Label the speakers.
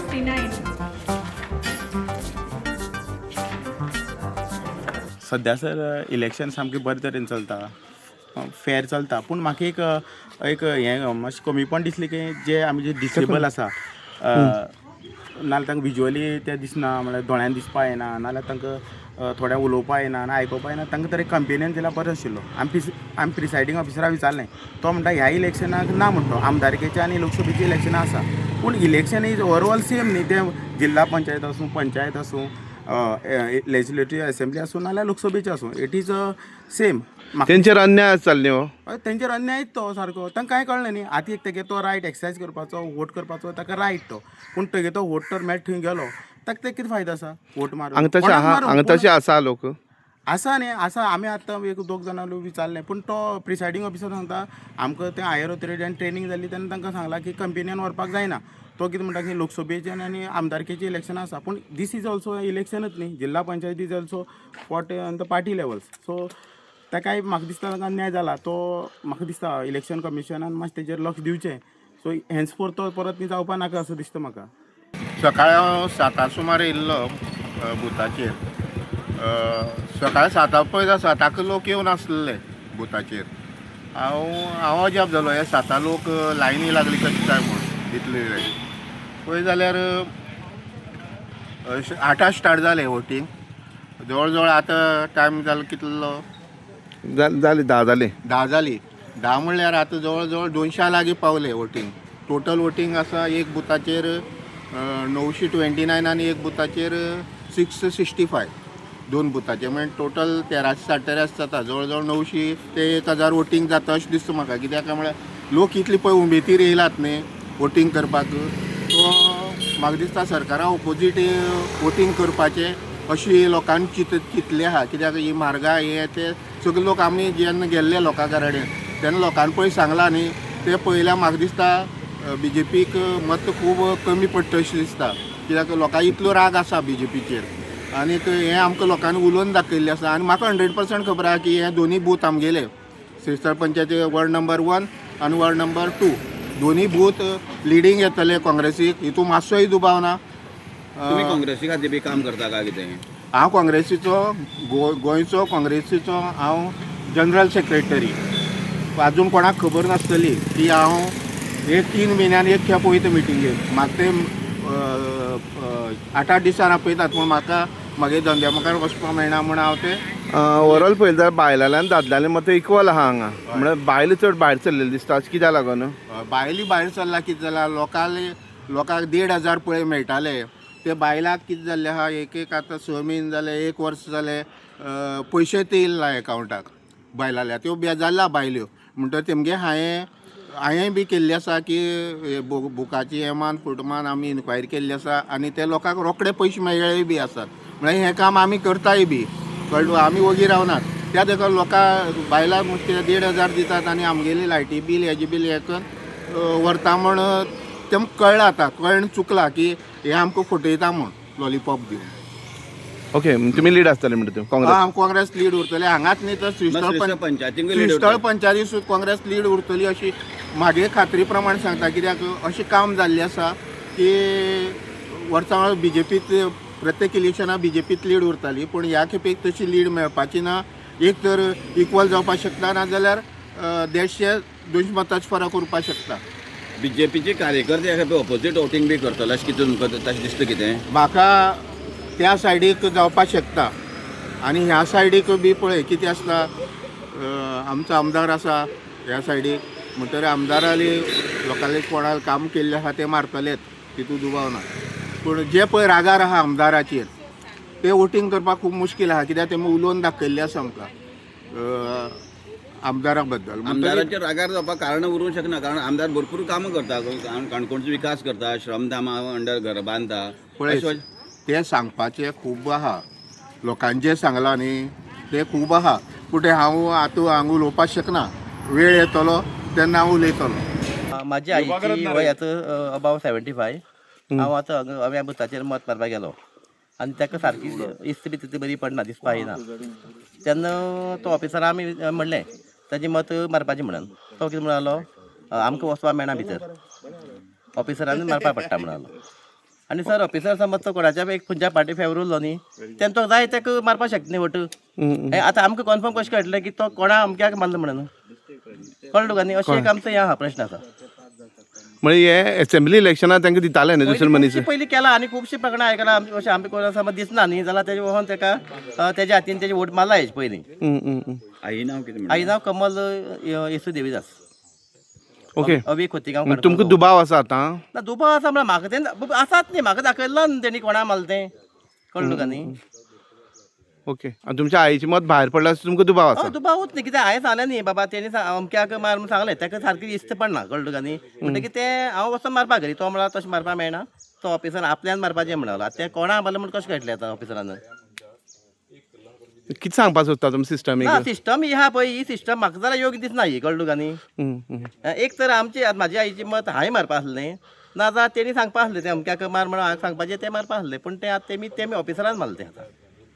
Speaker 1: 59.
Speaker 2: सद्या sir election सामकें बरे तरेन चलता, फेर चलता. पूण म्हाका एक एक हें मातशें कमीपण दिसलें की जे आमी जे डिसेबल आसा, नाल्यार तांकां विजुअली तें दिसना, म्हळ्यार दोळ्यान दिसपा येना, नाल्यार तांकां थोड्यांक उलोवपा येना ना आयकुपा येना, तांकां तरी कंपेनियन दिल्यार बरें आशिल्लो. आमी प्रिसायडींग ऑफिसराक विचारलें, तो म्हणटा ह्या इलेक्शनाक ना म्हणटा, आमदारकेचें आनी लोकसभेचें इलेक्शनां आसा, पूण इलेक्शन is overall same न्ही. तें जिल्हा पंचायत आसूं, पंचायत आसूं, लेजिस्लेटीव असेंब्ली आसूं, नाल्यार लोकसभेचें आसूं, it is same.
Speaker 3: तेंचेर अन्याय जाल्ले हो.
Speaker 2: हय, तेंचेर अन्यायच तो सारको. तांकां कांय कळ्ळें न्ही. आतां एक तेगे तो रायट एक्सरसायज करपाचो, वोट करपाचो ताका रायट तो, पूण तेगे तो वोट तर मेळटा थंय गेलो, ताका ते कितें फायदो आसा वोट मारून?
Speaker 3: हांगा तशें
Speaker 2: कोणाक
Speaker 3: आहा,
Speaker 2: मारूं?
Speaker 3: हांगा तशें आसा लोक.
Speaker 2: आसा न्ही, आसा. आमी आतां एक दोग जाणां विचारलें, पूण तो प्रिसायडींग ऑफिसर सांगता आमकां तें हायर ऑथॉरिटी ट्रेनींग जाल्ली तेन्ना तांकां सांगलां की कंपेनियन व्हरपाक जायना. तो कितें म्हणटा की लोकसभेचें आनी आमदारकेचें इलेक्शन आसा, पूण this is also इलेक्शनच न्ही. जिल्हा panchayat is also fought on the party levels. So ताकाय म्हाका दिसता ताका अन्याय जाला तो. म्हाका दिसता इलेक्शन कमिशनान मातशें तेजेर लक्ष दिवचें. सो हेन्सफोर्थ तो परत न्ही जावपा नाका असो दिसता म्हाका.
Speaker 4: सकाळी हांव सातां सुमार येयल्लो बुथाचेर. सकाळी सातां पळयता, सातांक लोक येवन आसलेले बुथाचेर. हांव अजाप जालो, हे सातां लोक लायनी लागली कशी काय म्हूण इतले वेळ. पळय जाल्यार आठां स्टार्ट जालें वोटींग. जवळ जवळ आतां टायम जालो कितलो?
Speaker 3: जाली 10 जाली.
Speaker 4: 10 जाली. 10 म्हणल्यार आतां जवळ जवळ 200 लागीं पावले वोटींग. टोटल वोटींग आसा एक बुथाचेर 929 आनी एक बुथाचेर 665. दोन बुथाचेर म्हणजे टोटल 1360 जाता. जवळ जवळ 900 ते 1000 वोटींग जाता अशें दिसता म्हाका. कित्याक काय म्हळ्यार लोक इतली पळय उमेदीर येयलात न्ही वोटींग करपाक. सो म्हाका दिसता सरकारा ओपोजीट वोटींग करपाचें अशी लोकांनी चिंतलें आहा. कित्याक ही म्हारगाय हें तें सगळे लोक आमी जेन्ना गेल्ले लोकां कडेन तेन्ना लोकांनी पळय सांगलां न्ही, तें पळयल्यार म्हाका दिसता बीजेपीक मत खूब कमी पडटा अशें दिसता. कित्याक लोकांक इतलो राग आसा बीजेपीचेर आनीक हें आमकां लोकांनी उलोवन दाखयल्लें आसा. आनी म्हाका 100% खबर आहा की हे दोनूय बूथ आमगेले श्रीस्थळ पंचायती वॉर्ड नंबर 1 आनी वॉर्ड नंबर 2 दोनूय बूथ लिडींग येतले काँग्रेसीक, हितून मातसोय दुबाव ना.
Speaker 5: तुमी काँग्रेसी खातीर बी काम करता काय कितें?
Speaker 4: हांव काँग्रेसीचो गोंयचो काँग्रेसीचो हांव जनरल सेक्रेटरी. आजून कोणाक खबर नासतली की हांव एक 3 म्हयन्यान एक खेप वयता मिटिंगेक. म्हाका ते 8-8 दिसान आपयतात, पूण म्हाका म्हागे धंद्या मुखार वचपाक मेळना म्हूण हांव ते
Speaker 3: ओवरऑल पळयलें जाल्यार बायलांले आनी दादल्यांले मत इक्वल आहा हांगा. म्हळ्यार बायलो चड भायर सरलेली दिसता, अशें कित्याक लागून?
Speaker 4: बायली भायर सरला कितें जालां, लोकांक 1500 पळय मेळटाले, ते बायलांक कितें जाल्लें आहा, एक एक आतां 6 म्हयने जाले, 1 वर्स जालें, पयशे ते येयले ना एकावंटाक बायलांल्या. त्यो बेजारला बायल्यो. म्हणटकीर तेमगे हांवें बी केल्ली आसा की बुकाची एमान फुटमान आमी इन्क्वायरी केल्ली आसा आनी ते लोकांक रोखडे पयशे मेळ्ळे बी आसात. म्हळ्यार हें काम आमी करताय बी, कळ्ळें? आमी वगी रावनात. त्या देखून लोकां बायलांक कितें 1500 दितात आनी आमगेली लायटी बील हेजें बील हें करून व्हरता म्हण तेमकां कळ्ळां. आतां कळ्ळें चुकलां की हें आमकां फटयता म्हूण लॉलीपॉप दिवन.
Speaker 3: ओके, तुमी लीड आसतले म्हणटा तूं काँग्रेस?
Speaker 4: आं, काँग्रेस लीड उरतले हांगाच न्ही तर श्रीस्थळ
Speaker 5: श्रीस्थळ पंचायतींकूय लीड
Speaker 4: श्रीस्थळ
Speaker 5: उरतली.
Speaker 4: पंचायती सुद्दां काँग्रेस लीड उरतली अशी म्हागे खात्री प्रमाण सांगता. कित्याक अशें काम जाल्लें आसा की वर्सां बीजेपीत प्रत्येक इलेक्शनाक बीजेपीत लीड उरताली, पूण ह्या खेपेक तशी लीड मेळपाची ना. एक तर इक्वल जावपाक शकता, ना जाल्यार 150-200 मतांचो फरक उरपाक शकता.
Speaker 5: बीजेपीचे कार्यकर्ते ह्या खेपे ऑपोजीट वोटींग बी करतले अशें कितें तुमकां तशें दिसता कितें?
Speaker 4: म्हाका त्या सायडीक जावपाक शकता आनी ह्या सायडीक बी पळय कितें आसता, आमचो आमदार आसा ह्या सायडीक, म्हणटकीर आमदाराली लोकांले कोणाक काम केल्लें आसा तें मारतलेच, तितूंत दुबाव ना. पूण जे पळय रागार आहा आमदाराचेर ते वोटींग करपाक खूब मुश्कील आहा. कित्याक तेमी उलोवन दाखयल्लें आसा आमकां आमदारा बद्दल.
Speaker 5: आमदाराचेर रागार जावपाक कारण उरूंक शकना, कारण आमदार भरपूर कामां करता, काणकोणचो विकास करता, श्रमधामा अंडर घर बांदता.
Speaker 4: पळय तें सांगपाचें खूब आहा, लोकांनी जें सांगलां न्ही तें खूब आहा, पूण तें हांव आतां हांगा उलोवपाक शकना. वेळ येतलो तेन्ना हांव उलयतलो.
Speaker 6: म्हाजी आईची वय आतां अबाव 75. हांव आतां हांगा हांवें बुथाचेर मत मारपाक गेलो आनी ताका सारकी इस्त बी तितली बरी पडना, दिसपा येना. तेन्ना तो ऑफिसरा आमी म्हणलें ताजें मत मारपाचें म्हणून. तो कितें म्हणालो, आमकां वचपाक मेळना भितर, ऑफिसरान मारपाक पडटा म्हणालो. आनी सर ऑफिसर समज तो कोणाच्या एक खंयच्या पार्टी फेवर उरलो न्ही तेन्ना तो जाय ताका मारपाक शकता न्ही वोट. हें आतां आमकां कन्फर्म कशें कळटलें की तो कोणा अमक्याक मारलो म्हणून, कळ्ळें तुका न्ही? अशें एक आमचो हें आहा, प्रश्न आसा.
Speaker 3: म्हणजे हे एसेंब्ली इलेक्शनाक तांकां दिताले न्ही दुसरे मनीस.
Speaker 6: खुबशीं पयलीं केला आनी खुबशीं प्रकरणां आयकलां आमी, अशें आमी कोण समज दिसना न्ही जाल्यार तेजे वचोन तेका तेज्या हातीन तेजे वोट मारला हेजे पयलीं.
Speaker 3: हम्म, हम्म, हम्म.
Speaker 5: आई नांव कितें म्हणटा?
Speaker 6: आई नांव कमल येसू देवीदास.
Speaker 3: ओके.
Speaker 6: अवी खोतीगांव.
Speaker 3: तुमकां दुबाव आसा आतां?
Speaker 6: ना, दुबाव आसा म्हळ्यार म्हाका तें आसात न्ही, म्हाका दाखयल्लो न्ही तेणी कोणा मारलें तें, कळ्ळें तुका न्ही?
Speaker 3: ओके, आनी तुमच्या आईचें मत भायर पडलां असो तुमकां दुबाव आसा?
Speaker 6: हय, दुबावूच न्ही, कित्याक हांवें सांगलें न्ही बाबा तेणी अमक्याक मार म्हूण सांगलें, ताका सारकें इस्त पडना, कळ्ळें तुका न्ही? म्हणटकीर तें हांव वचोन मारपा घरी, तो म्हळ्यार तशें मारपा मेळना, तो ऑफिसर आपल्यान मारपाचें म्हणलो. आतां तें कोणा मारलें म्हूण कशें कळटलें आतां ऑफिसरान?
Speaker 3: कितें सांगपाक सोदता तुमी सिस्टमीक?
Speaker 6: ना, सिस्टम ही आहा पळय, ही सिस्टम म्हाका जाल्यार योग्य दिसना ही, कळ्ळें तुका न्ही? एक तर आमची आतां म्हाजी आईचें मत हांवें मारपा आसलें, ना जाल्यार तेणी सांगपा आसलें तें अमक्याक मार म्हणून हांवें सांगपाचें तें मारपा आसलें, पूण तें आतां तेमी तेमी ऑफिसरान मारलें तें आतां.